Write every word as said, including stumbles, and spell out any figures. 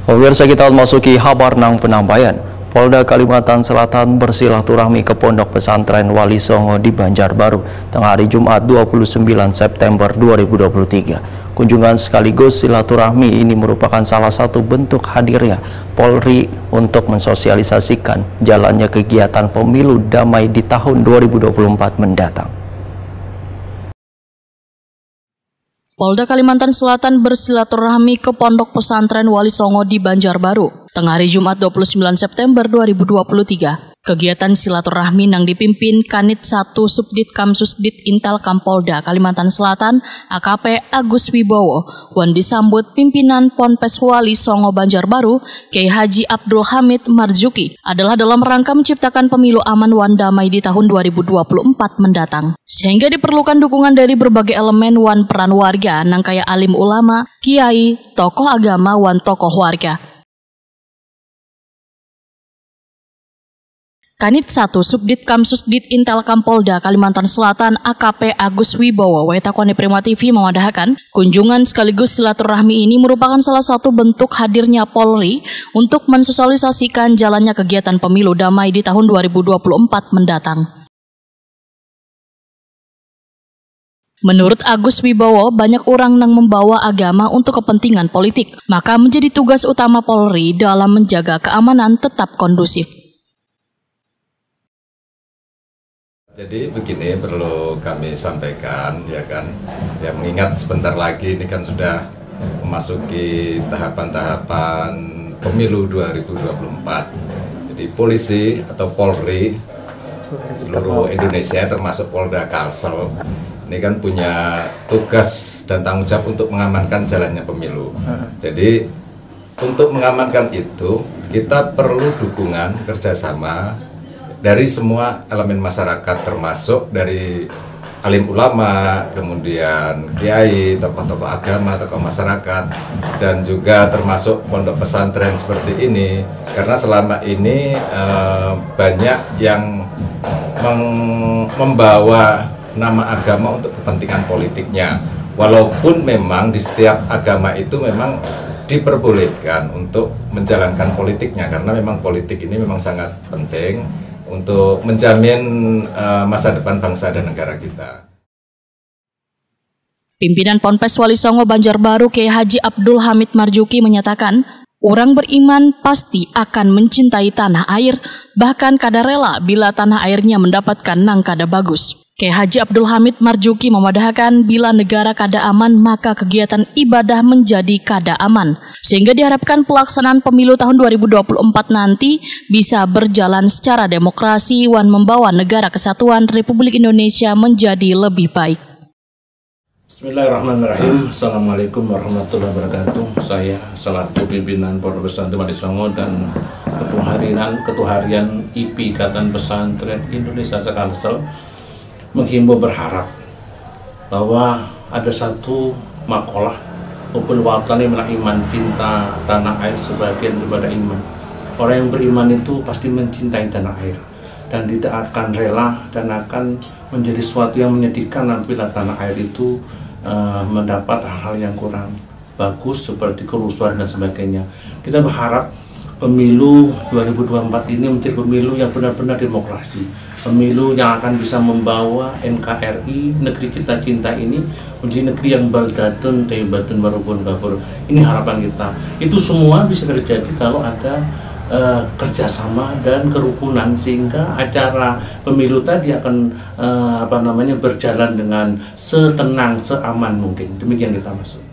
Pemirsa, kita masuki habar nang penambayan. Polda Kalimantan Selatan bersilaturahmi ke Pondok Pesantren Wali Songo di Banjarbaru, tengah hari Jumat dua puluh sembilan September dua ribu dua puluh tiga. Kunjungan sekaligus silaturahmi ini merupakan salah satu bentuk hadirnya Polri untuk mensosialisasikan jalannya kegiatan pemilu damai di tahun dua ribu dua puluh empat mendatang. Polda Kalimantan Selatan bersilaturahmi ke Pondok Pesantren Wali Songo di Banjarbaru, tengah hari Jumat dua puluh sembilan September dua ribu dua puluh tiga. Kegiatan silaturahmi nang dipimpin Kanit satu Subdit Kamsusdit Intel Kampolda Kalimantan Selatan, A K P Agus Wibowo, wan disambut pimpinan Ponpes Wali Songo Banjarbaru, Kiai Haji Abdul Hamid Marzuki, adalah dalam rangka menciptakan pemilu aman wan damai di tahun dua ribu dua puluh empat mendatang. Sehingga diperlukan dukungan dari berbagai elemen wan peran warga, nang kaya alim ulama, kiai, tokoh agama, wan tokoh warga. Kanit satu Subdit Kamsusdit Intel Kampolda Kalimantan Selatan, A K P Agus Wibowo, W T Kone Prima T V, memadahakan, kunjungan sekaligus silaturahmi ini merupakan salah satu bentuk hadirnya Polri untuk mensosialisasikan jalannya kegiatan pemilu damai di tahun dua ribu dua puluh empat mendatang. Menurut Agus Wibowo, banyak orang nang membawa agama untuk kepentingan politik, maka menjadi tugas utama Polri dalam menjaga keamanan tetap kondusif. Jadi begini perlu kami sampaikan, ya kan, ya, mengingat sebentar lagi ini kan sudah memasuki tahapan-tahapan pemilu dua ribu dua puluh empat. Jadi polisi atau Polri seluruh Indonesia termasuk Polda Kalsel ini kan punya tugas dan tanggung jawab untuk mengamankan jalannya pemilu. Jadi untuk mengamankan itu kita perlu dukungan kerjasama dari semua elemen masyarakat, termasuk dari alim ulama, kemudian kiai, tokoh-tokoh agama, tokoh masyarakat, dan juga termasuk pondok pesantren seperti ini. Karena selama ini eh, banyak yang meng- membawa nama agama untuk kepentingan politiknya. Walaupun memang di setiap agama itu memang diperbolehkan untuk menjalankan politiknya, karena memang politik ini memang sangat penting untuk menjamin eh, masa depan bangsa dan negara kita. Pimpinan Ponpes Wali Songo Banjarbaru, Kiai Haji Abdul Hamid Marzuki, menyatakan, orang beriman pasti akan mencintai tanah air, bahkan kada rela bila tanah airnya mendapatkan nang kada bagus. Kiai Haji Abdul Hamid Marzuki memadahakan, bila negara kada aman, maka kegiatan ibadah menjadi kada aman. Sehingga diharapkan pelaksanaan pemilu tahun dua ribu dua puluh empat nanti bisa berjalan secara demokrasi wan membawa negara kesatuan Republik Indonesia menjadi lebih baik. Bismillahirrahmanirrahim. Assalamualaikum warahmatullahi wabarakatuh. Saya selaku pimpinan Pondok Pesantren Wali Songo dan Ketua Harian Ketua Harian I P I Ikatan Pesantren Indonesia Sekalsel menghimbau berharap bahwa ada satu makalah Hubbul Watani minal iman, cinta tanah air sebagian daripada iman. Orang yang beriman itu pasti mencintai tanah air dan tidak akan rela dan akan menjadi sesuatu yang menyedihkan apabila tanah air itu uh, mendapat hal-hal yang kurang bagus seperti kerusuhan dan sebagainya. Kita berharap pemilu dua ribu dua puluh empat ini menjadi pemilu yang benar-benar demokrasi. Pemilu yang akan bisa membawa N K R I, negeri kita cinta ini, menjadi negeri yang baldatun thayyibatun warabun ghafur. Ini harapan kita. Itu semua bisa terjadi kalau ada uh, kerjasama dan kerukunan sehingga acara pemilu tadi akan uh, apa namanya berjalan dengan setenang, seaman mungkin. Demikian kita masuk.